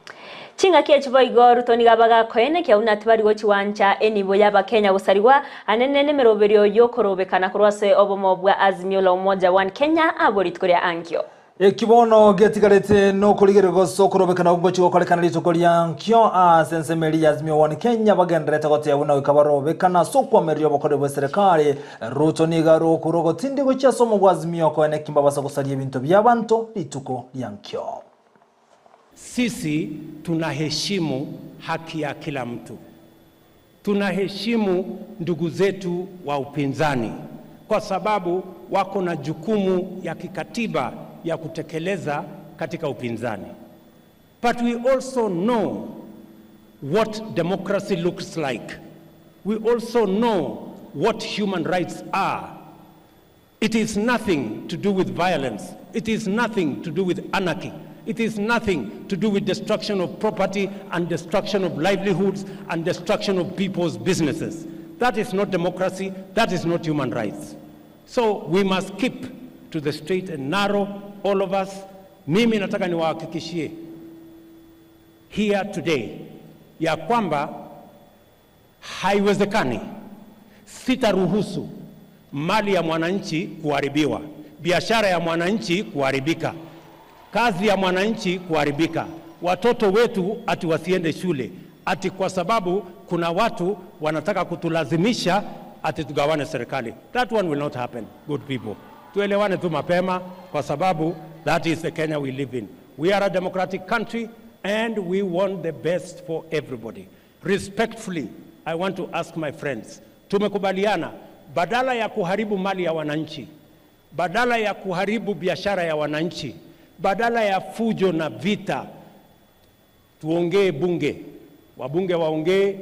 Chingaki echibo igo Ruto nigo abagakoene kia buna tibari gochiwancha enibo y'Abakenya gosarigwa anene nemeroberio yokorobekana korwa ase obomo bwa Azimio la Umoja One Kenya abo rituko ria ankio. Eki bono getigarete nokorigereria gose okorobekana gogochia gokorekana rituko ria nkio ase ensemo eria ya Azimio One Kenya bagendererete goteba buna goika barobekana ase okwamereria obokoreri bwe serikali. Ruto nigo are okure ogotindi gochia ase omogwa Azimio koene ki mbabasa gosaria ebinto bi'abanto rituko ria nkio. Sisi tunaheshimu haki ya kila mtu. Tunaheshimu ndugu zetu wa upinzani kwa sababu wako na jukumu ya kikatiba ya kutekeleza katika upinzani. But we also know what democracy looks like. We also know what human rights are. It is nothing to do with violence. It is nothing to do with anarchy. It is nothing to do with destruction of property and destruction of livelihoods and destruction of people's businesses. That is not democracy. That is not human rights. So we must keep to the straight and narrow, all of us. Mimi nataka niwahakikishie here today ya kwamba haiwezekani, sitaruhusu mali ya mwananchi kuharibiwa, biashara ya mwananchi kuharibika, kazi ya mwananchi kuharibika, watoto wetu ati wasiende shule, ati kwa sababu kuna watu wanataka kutulazimisha ati tugawane serikali. That one will not happen, good people. Tuelewane tu mapema, kwa sababu that is the Kenya we live in. We are a democratic country and we want the best for everybody. Respectfully, I want to ask my friends, tumekubaliana badala ya kuharibu mali ya wananchi, badala ya kuharibu biashara ya wananchi, badala ya fujo na vita, tuongee bunge, wabunge waongee,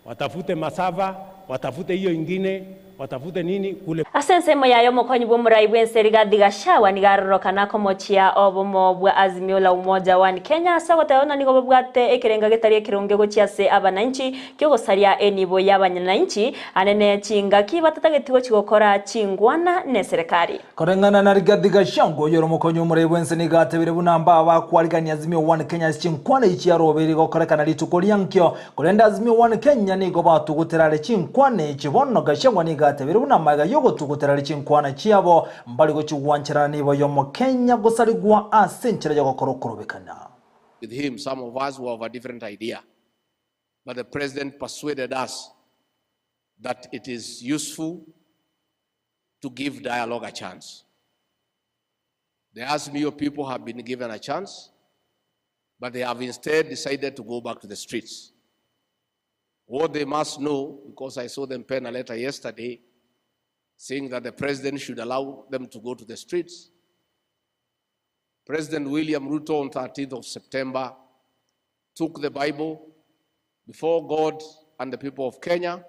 watafute masava, watafute hiyo ingine, watafute nini kule. Ase ensemo yaye omokonyi bwa omorai bwa ense Rigathi Gachagua nigo arorokana komochia obomo bwa Azimio la Umoja One Kenya ase ogoteba buna nigo babwate ekerenga getari ekeronge gochia ase abananchi kiogosaria enibo ya abanyananchi anene chingaki batatageti gochi gokora chingwana ne serikali. Koreng'ana na Rigathi Gachagua oyore omokonyi omorai bwense nigo atebire buna mba bakwarigania Azimio One Kenya ase chinkwana echi chiarobeire gokorekana rituko ria nkio. Korende Azimio One Kenya nigo batugutera are chinkwana echi bono Gachagua nigo atebire buna amaiga yogotugutera are chinkwana chiabo mbari gochigwancherana nibo y'omokenya gosarigwa ase enchera yogokora okorobekana. With him, some of us were of a different idea. But the president persuaded us that it is useful to give dialogue a chance. The Azimio people have been given a chance, but they have instead decided to go back to the streets. What they must know, because I saw them pen a letter yesterday saying that the president should allow them to go to the streets. President William Ruto on 13th of September took the Bible before God and the people of Kenya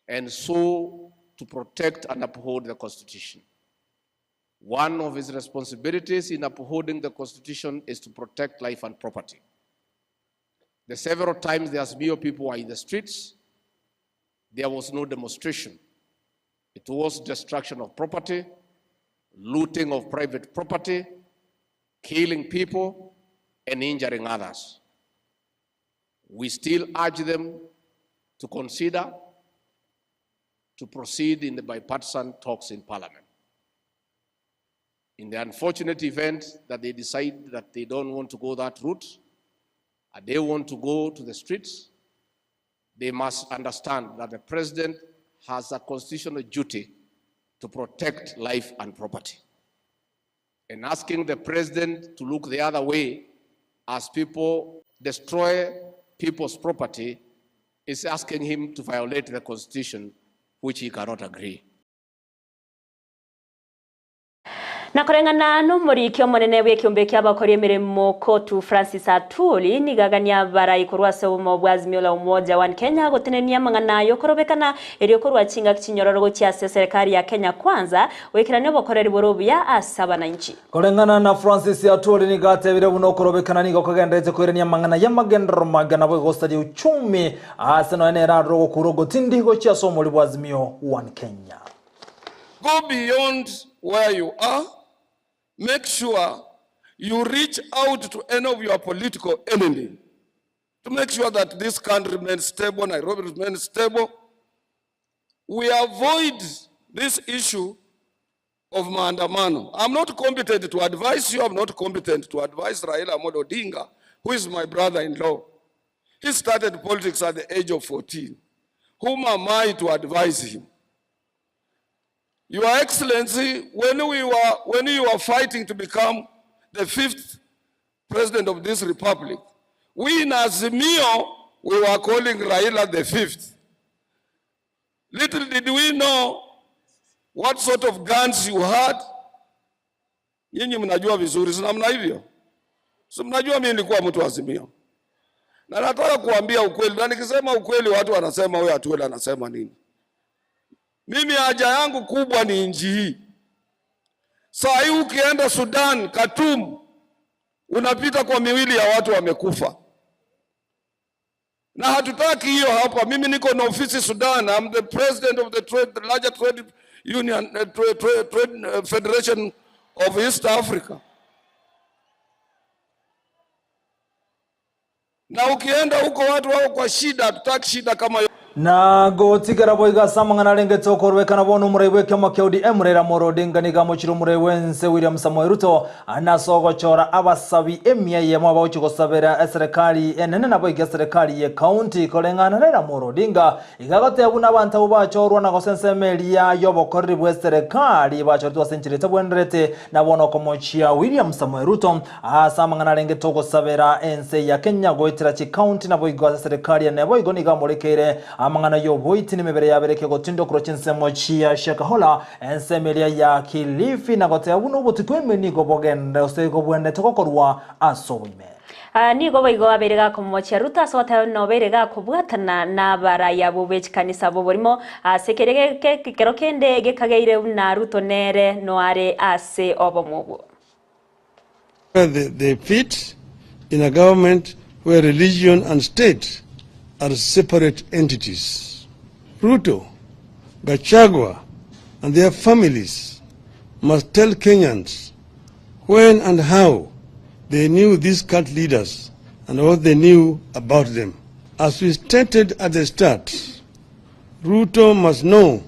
and swore to protect and uphold the Constitution. One of his responsibilities in upholding the Constitution is to protect life and property. The several times the Azimio people were in the streets, there was no demonstration. It was destruction of property, looting of private property, killing people, and injuring others. We still urge them to consider to proceed in the bipartisan talks in Parliament. In the unfortunate event that they decide that they don't want to go that route, and they want to go to the streets, they must understand that the president has a constitutional duty to protect life and property. And asking the president to look the other way as people destroy people's property is asking him to violate the constitution, which he cannot agree. Na koreng'ana nomoriki omonene bw'ekiombe kia abakori emeremo Kotu Francis Atwoli nigagania abarai korwa ase obomo bwa Azimio la Umoja One Kenya gotenenia amang'ana yokorobekana erio korwa chingaki chinyororo gochia ase eserekari ya Kenya Kwanza goikerania obokoreri bore obuya ase abananchi. Koreng'ana na Francis Atwoli nigo atebire buna okorobekana nigo kogenderete koirania amang'ana y'amagenderero mange nabo egosaria uchumi ase nonya nere aroro ogokura ogotindi gochia ase omori bwa Azimio One Kenya. Go beyond where you are. Make sure you reach out to any of your political enemy to make sure that this country remains stable, Nairobi remains stable. We avoid this issue of maandamano. I'm not competent to advise you, I'm not competent to advise Raila Amolo Odinga, who is my brother-in-law. He started politics at the age of 14. Whom am I to advise him? Your Excellency, when, we were, when you were fighting to become the fifth president of this republic, we in Azimio, we were calling Raila the fifth. Little did we know what sort of guns you had. Nyinyi mnajua vizuri, si namna hivyo? Si mnajua mimi nilikuwa mtu wa Azimio. Na nataka kuambia ukweli, na nikisema ukweli watu wanasema huyu Atuela anasema nini? Mimi haja yangu kubwa ni nchi hii. Saa hii ukienda Sudan, Khartoum, unapita kwa miwili ya watu wamekufa, na hatutaki hiyo hapa. Mimi niko na ofisi Sudan, I'm the president of the trade, the larger trade union, trade, trade, trade federation of East Africa. Na ukienda huko watu wako kwa shida, hatutaki shida kama hiyo. Na gotigara boiga samang'ana arengete okorwekana bono omorai bwa ekiama kia ODM Raila Amolo Odinga nigo amochire omorai bwense William Samoei Ruto ase ogochora abasabi emia eyemo abagochi gosabera eserekari enene nabo iga eserekari ye county koreng'ana Raila Amolo Odinga iga agoteba buna abanto abwo bachorwa na gose ensemo eria ya obokoreri bwa eserekari bachoretwe ase enchera etabwenerete na bono okomochia William Samoei Ruto ase amang'ana arengete ogosabera ense ya Kenya goetera chicounty nabo igo ase eserekari ene boigo nigo amorekeire amang'ana ya oboiti na emebere yabereke gotinda okorwa chinsemo chia Shakahola ensemo eria ya Kilifi na goteba buna obotuko ime nigo bogende gose gobwenerete gokorwa ase oboime. Ah, nigo boigo abeire gakomochia Ruto ase ogoteba buna obeire gakobwatana nabarai abwo be chikanisa b'oborimo ase kere kero kende gekageire buna Ruto nere noare ase obomo obwo. Where they fit in a government where religion and state are separate entities. Ruto, Gachagua, and their families must tell Kenyans when and how they knew these cult leaders and what they knew about them. As we stated at the start, Ruto must know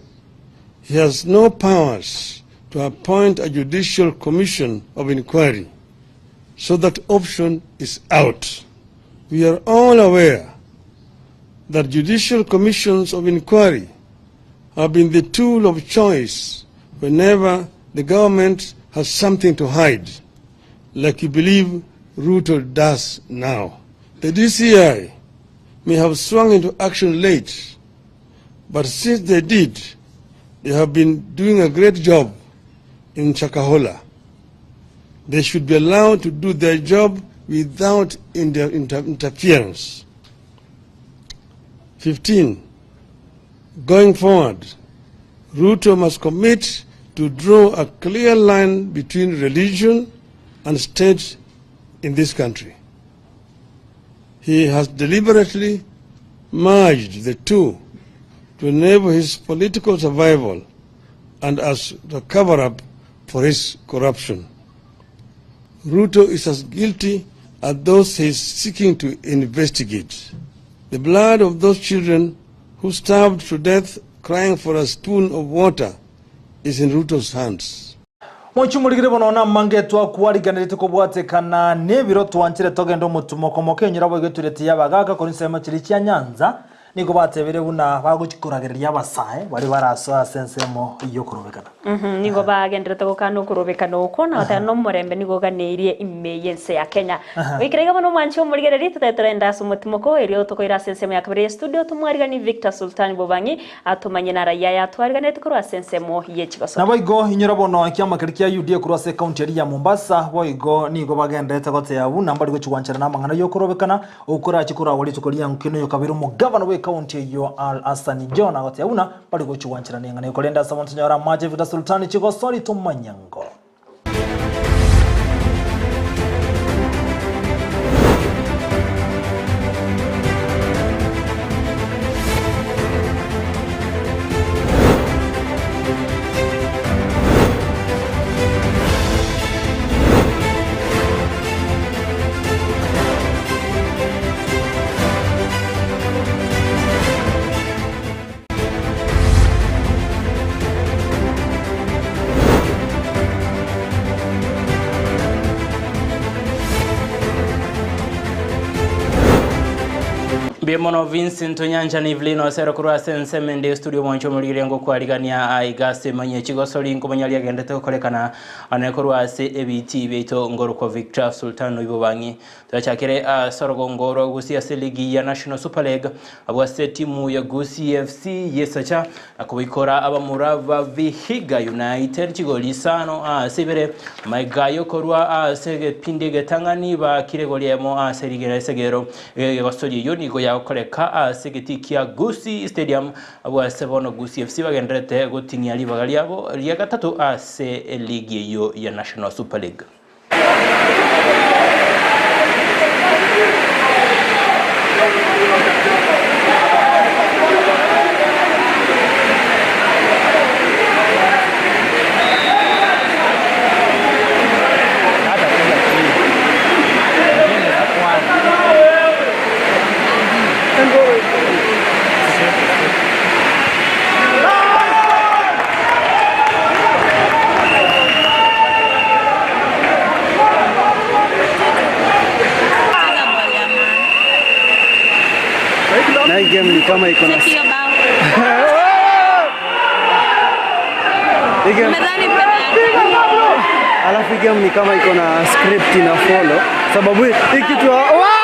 he has no powers to appoint a judicial commission of inquiry, so that option is out. We are all aware that judicial commissions of inquiry have been the tool of choice whenever the government has something to hide, like you believe Ruto does now. The DCI may have swung into action late, but since they did, they have been doing a great job in Shakahola. They should be allowed to do their job without interference. 15. Going forward, Ruto must commit to draw a clear line between religion and state in this country. He has deliberately merged the two to enable his political survival and as the cover-up for his corruption. Ruto is as guilty as those he is seeking to investigate. The blood of those children who starved to death crying for a spoon of water is in Ruto's hands. Mochumorigire bono namange twakwariganerete kobwatekana nebiro twanchire togende omotumo komokenyora boigo etureti y'abagaka korwa ensemo chiria chia Nyanza nigo batebire buna bagochi koragereria abasae baria barasoe ase ensemo y'okorobekana. Mhm, nigo bagenderete gokana okorobekana okwo na goteba nomorembe nigo oganeirie ime y'ense ya Kenya. Goikera iga bono omwanchi omorigereria totabe torende ase omotimoko erio tokoira ase ensemo ya kabere ya studio tomwariganie Victor Sultani Bobang'i atomanye naraia aya atwariganeti korwa ase ensemo ye chigosori. Naboigo inyora bono ekiama keria kia UDA korwa ase ekaunti eria ya Mombasa boigo nigo bagenderete goteba buna mbari gochia gwancherana amang'ana y'okorobekana okorache koragwa rituko ria nkino oyo kabere omogavana bw'ekaunti eyio Al Hassan Joho agoteba buna mbari gochia gwancherana eng'ana eyio korende ase abanto tonyore amache Victor Sultani chigosori tomanye ngo. Mbuya mono Vincent Onyancha na Evelyn Osero korwa ase ensemo ende estudio mwanche omorigire ngokwarigania aiga ase emanyie chigosori nkomanya riagendete gokorekana ane korwa ase ebitii biaito ngorokwa Victor Sultan Oibo Bang'i Twachakire ase orogongo rwa Gusii ase ligi ya National Super League abwo ase etimu ya Gusii FC yesacha na kobaikora abamura ba Vihiga United chigoli isano ase ibere amaiga yokorwa ase egepindi egetang'ani bakire egoli emo ase rigena esegero Egosori eyio nigo yagokoreka ase egetii kia Gusii Stadium abwo ase bono Gusii FC bagendererete goting'ia ribaga riabo ria gatato ase eligi eyio ya National Super League. Na hii game ni kama iko na Hii game- Alafu hii game ni kama iko na script ina follow sababu hii hii kitu Wow!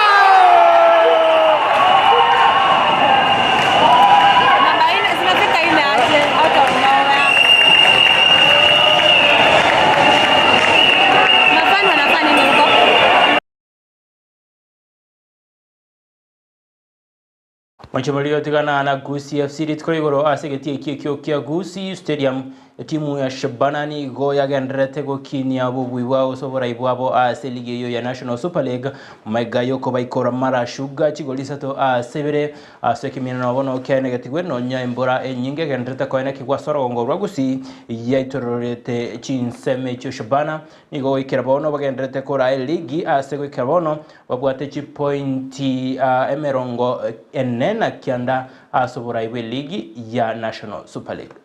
Mochomori otigana na Gusii FC rituko rigoro ase egetii ekio ekio kia Gusii Stadium. Etimu ya Shabana nigo yagendererete gokinia obobui bwabo gose oborai bwabo ase eligi eyio ya National Super League magega yokobaikora Mara Sugar chigoli isato ase ibere ase ekeminano bono kiaenegetigwe nonya embura enyinge egendererete koenekigwa ase orogongo rwa Gusii yaitororete chinsemo echio Shabana Nigo goikera bono bagendererete koraa eligi ase goikera bono babwate chipointi emerongo ene na kianda ase oborai bw'eligi ya National Super League.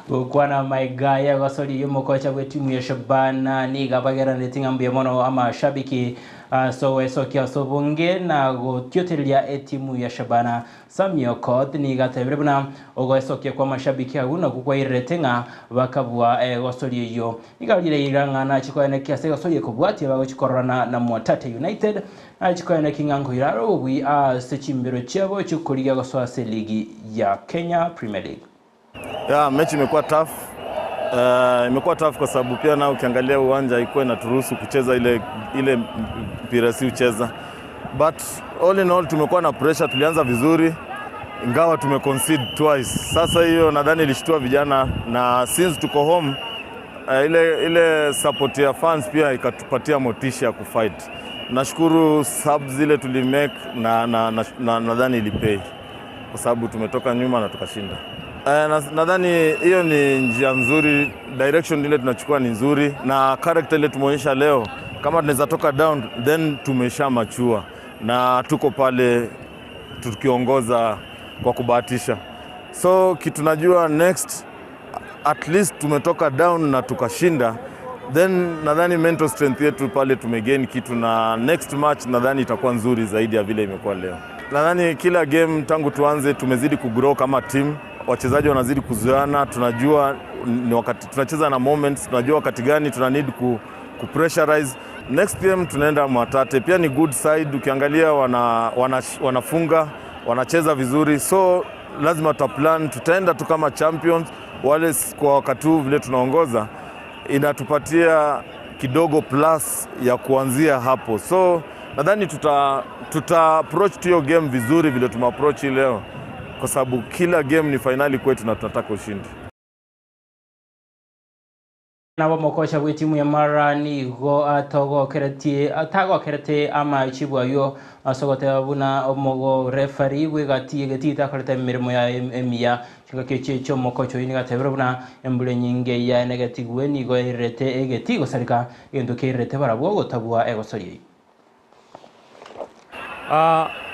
Gokwana amaiga y'egosori y'omokocha bw'etimu ya Shabana nigo abageraneti ng'a mbuya mono amashabiki ase ogwesokia ase obonge na gotiotereria etimu ya Shabana. Sammy Okoth nigo atebire buna ogoesokia kw'amashabiki agwo nakwo kwairerete ng'a bakabua egosori eyio. Nigo arire eira ng'a nachie koenekia ase egosori ekobwatia bagochia kororana na Mwatate United, nachie koenekia ng'a nkoira are obobui ase chimbero chiabo chi'okorigia gosoa ase eligi ya Kenya Premier League. Yeah, mechi imekuwa tough. Uh, imekuwa tough kwa sababu pia na ukiangalia uwanja haikuwa inaturuhusu kucheza ile ile mpira si ucheza, but all in all tumekuwa na pressure, tulianza vizuri ingawa tume concede twice. Sasa hiyo nadhani ilishtua vijana na since tuko home uh, ile, ile support ya fans pia ikatupatia motisha ya kufight. Nashukuru subs zile tulimake na nadhani na, na, na ilipay kwa sababu tumetoka nyuma na tukashinda. Eh, nadhani hiyo ni njia nzuri, direction ile tunachukua ni nzuri, na character ile tumeonyesha leo, kama tunaweza toka down then tumesha machua na tuko pale tukiongoza kwa kubahatisha. So kitu najua next at least tumetoka down na tukashinda, then nadhani mental strength yetu pale tumegain kitu, na next match nadhani itakuwa nzuri zaidi ya vile imekuwa leo. Nadhani kila game tangu tuanze tumezidi kugrow kama team, wachezaji wanazidi kuzoeana, tunajua ni wakati tunacheza na moments, tunajua wakati gani tuna need ku, ku pressurize. Next game tunaenda Mwatate, pia ni good side, ukiangalia wana, wana, wanafunga wanacheza vizuri, so lazima tutaplan, tutaenda tu kama champions wale. Kwa wakati huu vile tunaongoza inatupatia kidogo plus ya kuanzia hapo, so nadhani tuta approach tu hiyo game vizuri vile tumeapproach hii leo, kwa sababu kila game ni fainali kwetu na tunataka ushindi. Nabo mokosha bwe timu ya Mara nigo atogokeretie atagokerete amachi bwayo asogoteba buna omogo referee bwegati egeti takorete emirimo ya emiya chingaki echi omokocha oyo nigatebera buna embura nyinge ya enegetigwe nigo erete egeti gosareka egento kerete barabwo gotabua egosoria eywo.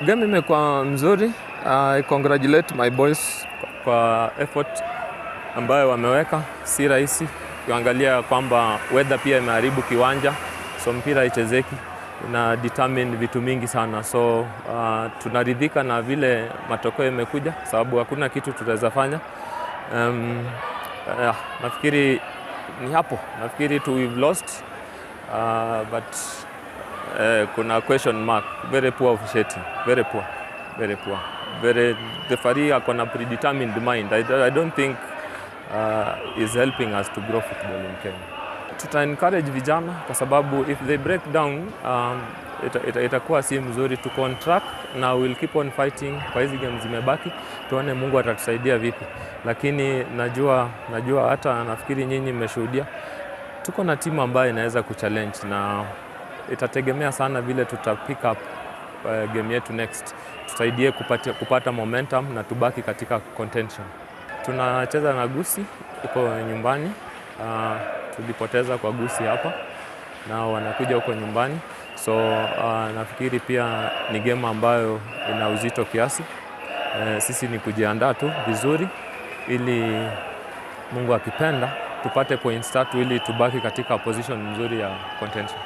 Game imekuwa mzuri. I congratulate my boys kwa effort ambayo wameweka, si rahisi ukiangalia kwamba weather pia imeharibu kiwanja, so mpira haichezeki, ina determine vitu mingi sana, so tunaridhika na vile matokeo imekuja, sababu hakuna kitu tutaweza fanya. Nafikiri ni hapo, nafikiri tu we've lost but kuna question mark, very poor officiating, very poor, very poor, very referee ako na predetermined mind. I don't think is helping us to grow football in Kenya. Tuta encourage vijana kwa sababu if they break down itakuwa si mzuri. Tuko on track na we'll keep on fighting kwa hizi games zimebaki, tuone Mungu atatusaidia vipi, lakini najua hata nafikiri nyinyi mmeshuhudia tuko na timu ambayo inaweza kuchallenge na itategemea sana vile tuta pick up game yetu next, tusaidie kupata momentum na tubaki katika contention. Tunacheza na Gusii huko nyumbani. Tulipoteza kwa Gusii hapa na wanakuja huko nyumbani, so nafikiri pia ni game ambayo ina uzito kiasi. Sisi ni kujiandaa tu vizuri ili Mungu akipenda tupate points 3 ili tubaki katika position nzuri ya contention.